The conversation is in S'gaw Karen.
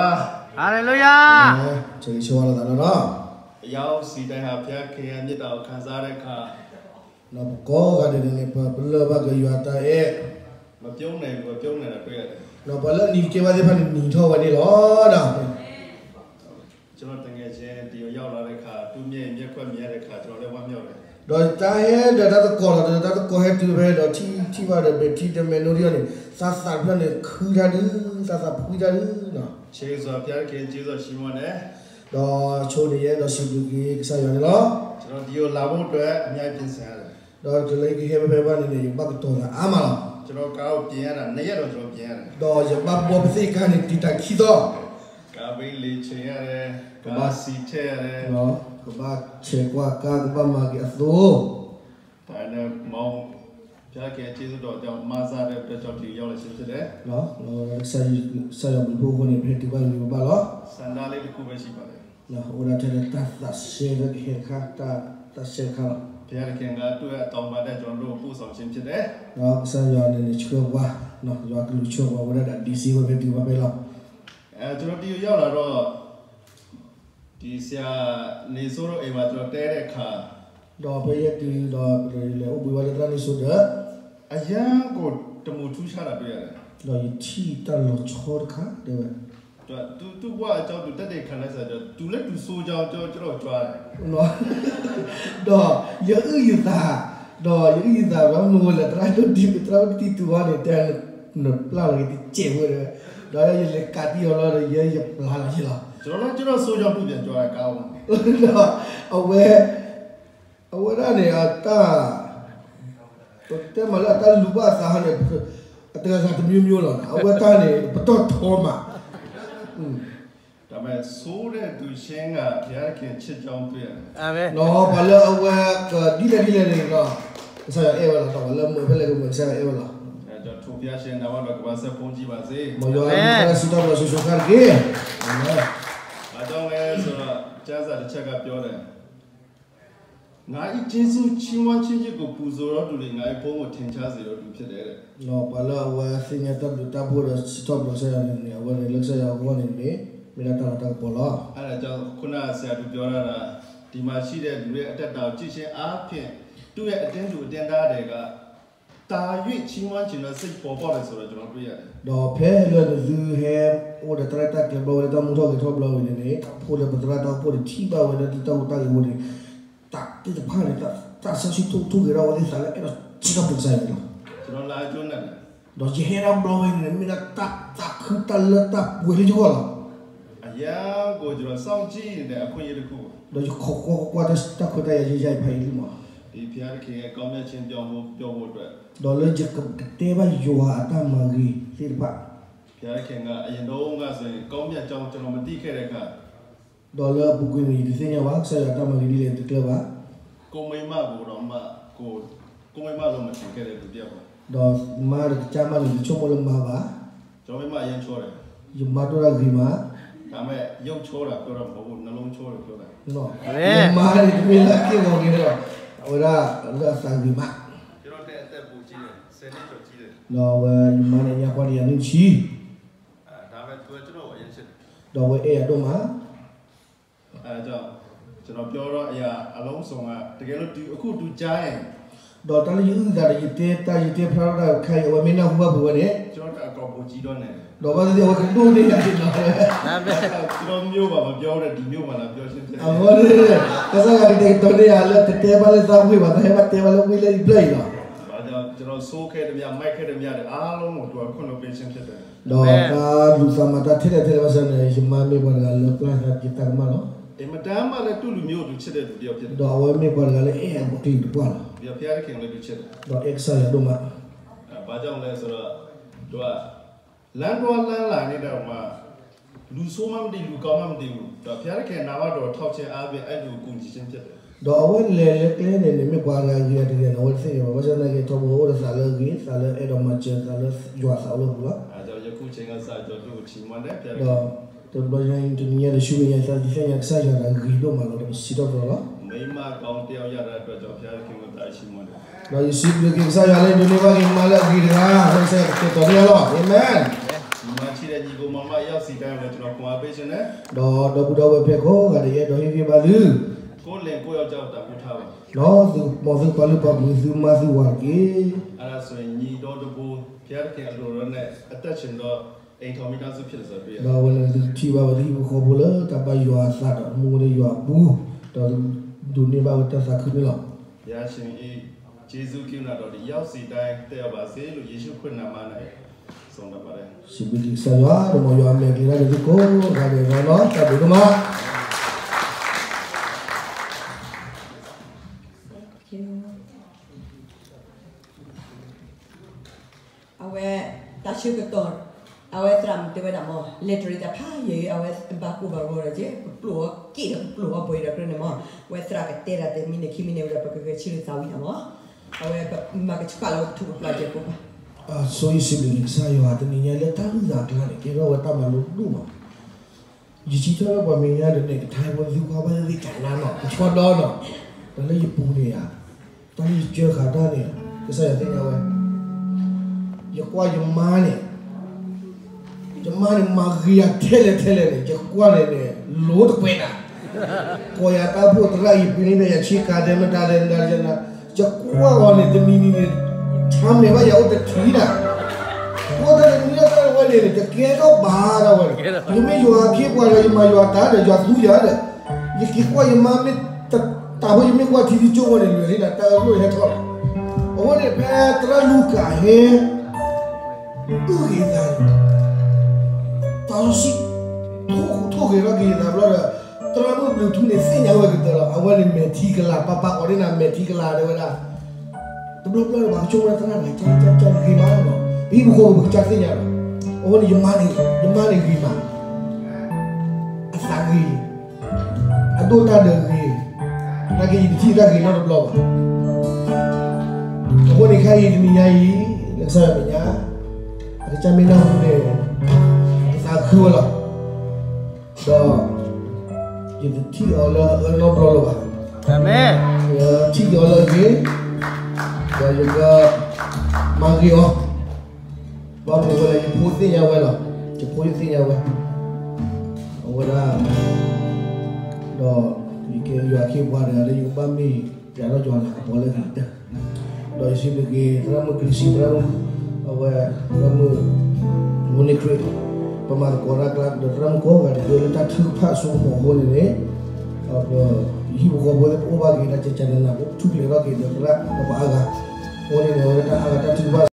ဟါလ့လူယၤ. ဆၢဂ့ၤဆၢဝါလိာ်သးနီၢ်နီၢ်. အယောက်စီတိုင်းဟာ ဘုရားခင်ရဲ့ မေတ္တာကို ခံစားတဲ့အခါ ဒီးပကိးဂၤဒဲးန့ၣ် ပပလၢၢ်ဘၣ်က့ၤယွၤတၢ်အဲၣ် မပြုံးနိုင်ဘူး မပြုံးနိုင်တာတွေ့ရတယ်. ဒီးပှၤလၢအနံၤတကဲဘၣ်သ့ၣ်တဖၣ်န့ၣ် နံၤထီၣ်ဝဲန့ၣ်လီၤဒီး ကျွန်တော်သူငယ်ချင်း ဒီကိုရောက်လာတဲ့အခါ သူ့မျက်ရည် မျက်ခွက်မြင်ရတဲ့အခါ ကျွန်တော်လည်း ဝမ်းမြောက်တယ်. ဒီးတၢ်ဟဲဒီးတၢ်သကိးလီၤ, ဒီးတၢ်သကိးဟဲတုၤဖဲဒီး ထံၣ်ထံၣ်ဘၣ်ဒီး ပဲာ်ထံတမဲနိဒံးအီၤန့ၣ် သးသးတဖျၢၣ်န့ၣ် ခုထါဒုး, သးသးဖှံထါဒုး. ချီးကျူးစွာ ဘုရားသခင် ကျေးဇူးတော်ချီးမွမ်းတယ်. ဒီးဆိၣ်ဂ့ၤန့ၣ် ယအဲၣ်ဒိးစံးဘျုးက့ၤကစၢ်ယွၤန့ၣ်လီၤ. ကျွန်တော် ဒီကိုလာဖို့အတွက် အများကြီးပြင်ဆင်ရတယ်. ဒီးတုၤလၢယကဟဲဖဲဖဲဘၣ်န့ၣ်န့ၣ် ယဘၣ်ကတီၤသးအါမးလီၤ. ကျွန်တော် ကားကို ပြင်ရတာ နှစ်ရက်တောင် ကျွန်တော် ပြင်ရတယ်. ဒီးယဘၣ်ဘှီပသ့ၣ်ကါန့ၣ် တံာ်တာ်ခံသီ ကားဘီး လေ့ကျင့်ရတယ်, ကဘၣ် ကား ဆီထည့်ရတယ်, ကဘၣ်ဆဲးကွၢ်ကါ ကဘၣ်မၤက့ၤအသိး ဒါနဲ့ မောင်း ဘုရားသခင် ကျေးဇူးတော်ကြောင့် မစတဲ့အတွက်ကြောင့် ဒီရောက်လာခြင်းဖြစ်တယ်. ကစၢ်ယွၤဘျုးဖှိၣ်အဃိန့ၣ် ပဟဲတုၤဘၣ်ဂ့ၤဂ့ၤဘၣ်ဘၣ်လီၤ. ဆန္ဒလေးတစ်ခုပဲရှိပါတယ်. အိၣ်ဒၣ်ထဲလၢတၢ်သးဆဲးလၢကဟဲတခါ, တၢ်သးဆဲးတခါလီၤ. ဘုရားသခင်က သူ့ရဲ့အတောင်ပန်းနဲ့ ကျွန်တော်တို့ကို ပို့ဆောင်ခြင်းဖြစ်တယ်. ကစၢ်ယွၤန့ၣ်န့ၣ်ဆှၢပှၤ, ယွၤကလူးဆှၢပှၤဝဲဒၣ်ဒီး ဒီစီ ဝဲဖဲတုၤဘၣ်ဖဲလီၤ. အဲ ကျွန်တော် ဒီရောက်လာတော့ ဒီဆရာနေစိုးတို့အိမ်မှာ ကျွန်တော် တဲတဲ့အခါ ဒီးဖဲယဲတုၤဒီး ပလဲၤအိၣ်ဘှံးဝဲလၢသရၣ်န့ၣ်စိၤဒီး အရမ်းကို တမူထူးခြားတာ တွေ့ရတယ်. ဒီးယထံၣ်တၢ်လီၤဆီတခါ တဲဝဲ သူ့ဘဝအကြောင်း သူသက်သေခံတဲ့စာ သူလည်း သူစိုးကြောင်း ကျွန်တော် ကျွန်တော် ကြွားတယ်. ဒီးယအုၣ်ယသး, ဒီးယအုၣ်ယသး ဘၣ်မနုၤလဲၣ် သရၣ်ဒိၣ်ဒံး သရၣ်ဒိၣ်တံၢ်တူၢ်ဘၣ်န့ၣ် တဲနပျၢ်လီၤက့ၤတစဲးဝဲဒီး, ဒီးယလဲၤကးတံၢ်အီၤလီၤဒီး ယဲယပျၢ်လီၤယဲလီၤ. ကျွန်တော်လည်း ကျွန်တော်စိုးကြောင်း သူ့ပြန်ကြွားတယ် ကားပေါ်မှာ. ဒီးအဝဲ အဝဲဒၣ်န့ၣ် အတၢ် ပတဲမးလၢအတၢ်လူၤဘၣ်အသးဟီန့ၣ် အတဂၤဂၤတမျိုးမျိုးလီၤ. အဝဲတၢ်န့ၣ် ပတီၢ်ထီမး. ဒါပေမဲ့ ဆိုးတဲ့သူချင်းက ဘုရားသခင်ချစ်ကြောင်းတွေ့ရတယ်. ပှၤလၢအဝဲ ဒ်လဲၣ်ဒ်လဲၣ်န့ၣ်ဒီး ကစၢ်ယွၤအဲၣ်ဝဲလီၤ. ပှၤလၢမုာ်ဖဲလဲၣ်ကမုာ် ကစၢ်ယွၤအဲၣ်ဝဲလီၤ. ထိုဘုရားရှင်နာမတော် ကမ္ဘာဆက်ဘုန်းကြီးပါစေ. မ်ယွၤအမံၤစံးထီၣ်ပတြၢၤဆိဆိခါတက့ၢ်. အၤမ့ၣ်. ဘာကြောင့်လဲဆိုတော့ ကျမ်းစာတစ်ချက်ကပြောတယ်. ငါ၏ကျေးဇူးချီးမွမ်းခြင်းယဇ်ကို ပူဇော်သောသူသည် ငါ၏ဘုန်းကို ထင်ရှားစေသောသူ ဖြစ်တယ်တဲ့. ပှၤလၢအဝဲသ့ၣ်ညါတၢ်ဘျုးတၢ်ဖှိၣ်ဒီး စံးထီၣ်ပတြၢၤကစၢ်ယွၤန့ၣ်န့ၣ် အဝဲန့ၣ်လၢကစၢ်ယွၤအဂီၢ်န့ၣ်န့ၣ် မ့ၢ်ဒၣ်တၢ်လၤတၢ်ကပီၤလီၤ. အဲဒါကြောင့် ခုနဆရာတို့ပြောတာ ဒီမှာရှိတဲ့လူတွေ အသက်တာကိုကြည့်ခြင်းအားဖြင့် သူ့ရဲ့အသင်းသူအသင်းသားတွေက တာရွေးချီးမွမ်းချင်တဲ့စိတ်ပေါ်ပေါက်တယ်ဆိုတာ ကျွန်တော်တွေ့ရတယ်. ဒီးဖဲလၢနသုဟဲအိၣ်ဒီးသရၣ်တၢ်ကျဲၤဘျီဝဲလၢတၢ်မူထီၣ်ဂဲၤထီၣ်ဘျီဝဲန့ၣ်န့ၣ် တၢ်ဖိလၢပသရၣ်တၢ်အိၣ်ဖှိၣ်န့ၣ် ထံၣ်ဘၣ်ဝဲဒၣ်တၢ်ဟူးတၢ်ဂဲၤအဃိန့ၣ် တၢ်သ့ၣ်တဖၣ်န့ၣ် တၢ်ဆၢဆံထိၣ်ထိၣ်ဂဲၤထီၣ်ဝဲသ့ၣ်သးလၢအဲၣ်ဒိးစံးထီၣ်ပတြၢၤကစၢ်ယွၤန့ၣ်လီၤ. ကျွန်တော် လာအကျိုးနဲ့ ဒီးယဟဲဒၣ်ဘျီဝဲန့ၣ် မ့ၢ်ဒၣ်တၢ်သးခုတၢ်လၢတၢ်ပှဲၤလၢယဂီၢ်လီၤ. အရမ်းကို ကျွန်တော် စောင့်ကြည့်နေတဲ့ အခွင့်အရေးတစ်ခုပေါ့. ဒီးယခိးကွၢ်ကွၢ်တၢ်ခွဲးတၢ်ယာ်ယဲယဲအံၤဖးအံၤလံမး. ဒီ ဘုရားသခင်ရဲ့ ကောင်းမြတ်ခြင်းပြောင်းဖို့ ပြောဖို့အတွက် ဒီးလၢယကတဲဘၣ်ယွၤအတၢ်မၤဂ့ၤသ့ၣ်တဖၣ် ဘုရားသခင်က အရင်တုန်းကဆိုရင် ကောင်းမြတ်ကြောင်း ကျွန်တော် မသိခဲ့တဲ့အခါ ဒီးလၢအပူၤကွံာ်န့ၣ် ယတသ့ၣ်ညါဘၣ် ကစၢ်ယွၤအတၢ်မၤဂ့ၤဒ်လဲၣ်တကျၢၢ်ဘၣ်. ကိုယ့်မိန်းမကိုတောင်မှ ကိုယ့်မိန်းမလို့ မထင်ခဲ့တဲ့ ဒုတိယပေါ့. ဒီးမါဒီးကစၢ်မါန့ၣ် ယဆိကမိၣ်လၢမါဘၣ်. ကျွန်တော်မိန်းမ အရမ်းချောတယ်. ယမါဒိၣ်တၢ်ဂ့ၤမး. ဒါပေမဲ့ ရုပ်ချောတာ ပြောတာမဟုတ်ဘူး နှလုံးချောတယ် ပြောတာ. ယမါန့ၣ် တမ့ၢ်လၢအက့ၢ်ဂီၤန့ၣ်ဒီး အဝဲဒၣ်လၢအသးဂ့ၤမး. ကျွန်တော်ထက်အသက်ပိုကြီးတယ် ဆယ်နှစ်ကျော်ကြီးတယ်. ဒီးအဝဲ ယမါန့ၣ် ညါပှၢ်တယၤနံၣ်ဆံ. ဒါပေမဲ့ သူက ကျွန်တော်ကို အရမ်းချစ်တယ်. ဒီးအဝဲအဲၣ်ယၤဒိၣ်မး. အဲဒါကြောင့် ကျွန်တော်ပြောတော့ အရာ အလုံးစုံက တကယ်လို့ သူ အခု သူကြားရင် ဒီးတၢ်လၢယအုၣ်သးဒီး ယတဲတၢ် ယတဲဖျါထီၣ်တၢ်တခါအံၤ အဝဲမ့ၢ်နၢ်ဟူဘၣ်ပှၤဝဲန့ၣ် ကျွန်တော်ထက် အကောင်း ပိုကြီးတော့ နေတယ်. ဒီးဘၣ်သ့ၣ်သ့ၣ် အဝဲကဒိၣ်န့ၢ်ယၤန့ၣ်လီၤ. ကျွန်တော် မြို့မှာ မပြောတဲ့ ဒီမြို့မှာ လာပြောခြင်းဖြစ်တယ်. အဃိန့ၣ် ကစၢ်ယွၤကတဲာ်ကတီၤန့ၢ်ယၤလၢ တတဲဘၣ်လၢသးဝ့ၢ်ဘၣ် တဟဲဘၣ်တဲဘၣ်လၢဝ့ၢ်လၢယဘျၢၣ်အံၤလီၤ. ဘာကြောင့် ကျွန်တော် ဆိုးခဲ့သမျှ မိုက်ခဲ့သမျှတွေ အားလုံးကို သူ အခွင့်လွှတ်ပေးခြင်းဖြစ်တယ်. ဒီးတၢ်လူၤသးမၤတၢ်ထဲလဲၣ်ထဲလဲၣ်ဘၣ်ဆၣ်န့ၣ် ယမါမ့ၢ်ပှၤတဂၤလၢပျၢ်ယတၢ်ကမၣ်လီၤ. အင်မတန်မှလည်း သူ့လူမျိုးကို သူချစ်တဲ့ လူတစ်ယောက်ဖြစ်တယ်. ဒီးအဝဲမ့ၢ်ပှၤတဂၤလၢအဲၣ်အကလုာ်တပှၢ်လီၤ. ဒီးဘုရားသခင်ကိုလည်း သူချစ်တယ်. ဒီးအဲၣ်ကစၢ်ယွၤဒိၣ်မး. အဲ ဘာကြောင့်လဲဆိုတော့ သူက လမ်းသွားလမ်းလာနေတော့မှ လူဆိုးမှန်းမသိ လူကောင်းမှန်းမသိဘူး. ဒီးဘုရားသခင် နာမတော်ထောက်ခြင်းအားဖြင့် အဲလူကို ကူညီခြင်းဖြစ်တယ်. ဒီးအဝဲလဲၤလၢကျဲန့ၣ်န့ၣ် မ့ၢ်ပှၤတဂၤဂ့ၤတဂ့ၤန့ၣ် အဝဲတသ့ၣ်ညါဘၣ်. ဘၣ်ဆၣ်သနာ်က့ ထီဘိအိၣ်ဒီးသးလၢအဂ့ၤ သးလၢအဲၣ်ဒိးမၤစၢၤ သးလၢယွၤသးအိၣ်လၢပူၤလီၤ. ဒီး တဘျီညါအံၤ တနံၤညါဒီး ဆူမဲာ်ညါအံၤ သးသ့ၣ်ညါကစၢ်ယွၤတဂ့ၤဒိၣ်မးလီၤ ဒီးပစံးထီၣ်ပတြၢၤလီၤ. ဒီးယစံးဘျုးက့ၤကစၢ်ယွၤလၢဒိးန့ၢ်ဘၣ်က့ၤမါလၢအဂ့ၤတဂၤ လၢကစၢ်ယွၤကတဲာ်ကတီၤန့ၢ်ယၤလီၤ. အၤမ့ၣ်. ဒီး ဒီးဒီပုၢ်ဒီဝဲၢ်ဖဲကိးဂၤဒဲး ယအဲၣ်ဒိးဟ့ၣ်ဂံၢ်ဘါသု, ဒီးသုမီၤသုပှၤလုၢ်ပှၤပှ့ၤသုမါသုဝၤတက့ၢ်. ဒီးအဝဲန့ၣ်သုထံၣ်ဘၣ်ဝဲသုဟံၣ်ဖိဃီဖိလၢတၢ်ဘၣ်ယွၤအသးဒီးမူဝဲလၢယွၤအပူၤ, ဒီးဒိးန့ၢ်ဘၣ်ဝဲတၢ်သးခုန့ၣ်လီၤ. ယစံးဘျုးက့ၤကစၢ်ယွၤ ဒီးမ်ယွၤအမဲာ်က့ၤတၢ်န့ၣ်သုကိးဂၤဒဲးလီၤ. တၢ်ဘျုးဒိၣ်မး. အဝဲတၢ်ဆၢကတီၢ်, အဝဲသရၣ်မုၣ်တဲဝဲဒၣ်မ့ၢ် လံာ်တရံးတၢ်ဖးယံာ် အဝဲဘၣ်ကိၢ်ဘၣ်ဂီၤဒီးက့ၤ ပပျိာ်အီၤက့ၤဒီးပပျိာ်အီၤပှဲၤဒီးကြၢးန့ၣ်မ့ၢ် ဝဲသရၣ်ကတဲဒၣ်တဲမံၤန့ၣ်ခံမံၤန့ၣ်ဝဲဒီး ပကဂဲၤဆၢထၢၣ်သးဝံၣ်တၢ်မ့ၢ် အဝဲမၤကဆှၣ်လီၤထူၣ်ပပျၢ်ကဲၣ်ပူၤဘၣ်. ဆိယစံးဘျုးက့ၤကစၢ်ယွၤ တနံၤညါလၢတၢ်အုၣ်သးကျါန့ၣ် ကဲထီၣ်ဝဲတၢ်မၤလိဒိၣ်မး. ယစံးထီၣ်လၢပှၤမဲာ်ညါဒီးန့ၣ် ကထါဖိသုကွၢ်ဘၣ်သ့ၣ်သ့ၣ်ကၢ်လါနီၤ ကဆီဒီနီၤ, ဒီးလၢယပူၤန့ၣ်ဧါ, တၢ်လၢယစၢဃာ်တၢ်န့ၣ် ကစၢ်ယွၤသ့ၣ်ညါဝဲ, ယကွၢ်ယမါန့ၣ်, ယမါန့ၣ်မၤဂ့ၤယၤထဲလဲၣ်ထဲလဲၣ်န့ၣ် ယကွၢ်န့ၣ်န့ၣ် လိၤတကွဲးနၤ, ကိးယၤတၢ်ဖိသရၣ်အံၤပှ့ၤန့ၢ်ယၤဆ့ကၤဒဲးမတၤလဲၣ်နၤ, ယကွၢ်အီၤန့ၣ် တမံၤမံၤန့ၣ် ဆါမဲာ်ဘၣ်ယၤအိၣ်တထံၣ်နၤ အဃိသတးန့ၣ် မ့ၢ်တၢ်ဝဲန့ၣ်န့ၣ် တကဲထီၣ်ဘၣ်ဒၣ်ဝဲန့ၣ်, ယမ့ၢ်ယွၤအခ့အပှၤဒီး ယမၤယွၤတၢ်ဒီး ယွၤသူယၤဒီး, ယက့ၤကွၢ်ယမါမ့ၢ်တၢ်ဖိ ယမ့ၢ်ကွၢ်ထံသံကၠိဝဲန့ၣ် လွဲၢ်ထံၣ်နၤ တၢ်အၢၣ်လီၤဟဲထီၣ်လီၤ. အဃိန့ၣ် ဖဲသရၣ်လူၤကၣ်ဟဲ အုၣ်ဂ့ၤသးန့ၣ် တၢ်စီဆှံ ထိၣ်ဂ့ၤထီၣ်က့ၤယသးဘျီဒီး သရၣ်မုၣ်ဘျုးထူန့ၣ် သ့ၣ်ညါဝဲကတၢၢ်လီၤ. အဝဲန့ၣ်မဲာ်ထံကလၤ ပၢ်ပၢ်ကိးန့ၢ်နၤ မဲာ်ထံကလၤတဲဝဲဒၣ်, တဘျီဘျီန့ၣ် ပှၤကဆိကမိၣ်ဝဲသရၣ်န့ၣ် ကၢ်ကၢ်ကၢ်ဂ့ၤမးလီၤ. ပဟံၣ်ဖိဃီဖိပကစၢ်သ့ၣ်ညါလီၤ. အဃိန့ၣ် ယမါန့ၣ်ဂ့ၤမး, အသးဂ့ၤ, အဒိၣ်တၢ်ဒၢးဂ့ၤ, နာ်က့ယတထံၣ်တၢ်ဂ့ၤနီတဘျီဘၣ်. အဃိန့ၣ်ခဲအံၤတနံၤညါအံၤ လၢကစၢ်ယွၤမဲာ်ညါ အကစၢ်မ့ၢ်နၢ်ဟူန့ၣ် အသးခုဝဲလီၤ. ဒီး ယတထံၣ်အီၤလၢအအၢနီတဘျီလၢၤဘၣ်. ယထံၣ်က့ၤအီၤလၢအဂ့ၤ, ဒီးယကမၤဂ့ၤအီၤ, ဘၣ်မနုၤအဃိလဲၣ် ယဖိသ့ၣ်ညါဝဲလီၤ. ယဖိယသ့ၣ်ညါဝဲ, အဝဲဒၣ် ဒီးယကဲယွၤအခ့အပှၤတဂၤလၢယကဘၣ်မ့ၢ် ပျဲထီၣ်ယွၤအလၤကပီၤလၢအဂ့ၤကတၢၢ် ဒီးယစံးဘျုးက့ၤ သရၣ်မုၣ်ကလံၤဆံး သရၣ်မုၣ် အဝဲ သရၣ်မုၣ် မူန့ခရံာ် ပမၤသကိးတၢ်အကျါ ဒီးသရၣ်မုၣ်ကိးဂၤဒဲးလၢတၢ်ထုကဖၣ်အစိကမီၤအဃိန့ၣ်န့ၣ် ပဟံၣ်ဖိဃီဖိသ့ၣ်ပအိၣ်ဘၣ်က့ၤတၢ်ကဲကၢနနၤ ပထူၣ်ဖျဲးထီၣ်က့ၤဒီးသရၣ်ဒီးပှၤအါဂၤ အဃိန့ၣ်န့ၣ် အဝဲဒၣ်တၢ်အါဂၤတၢ်ထုကဖၣ်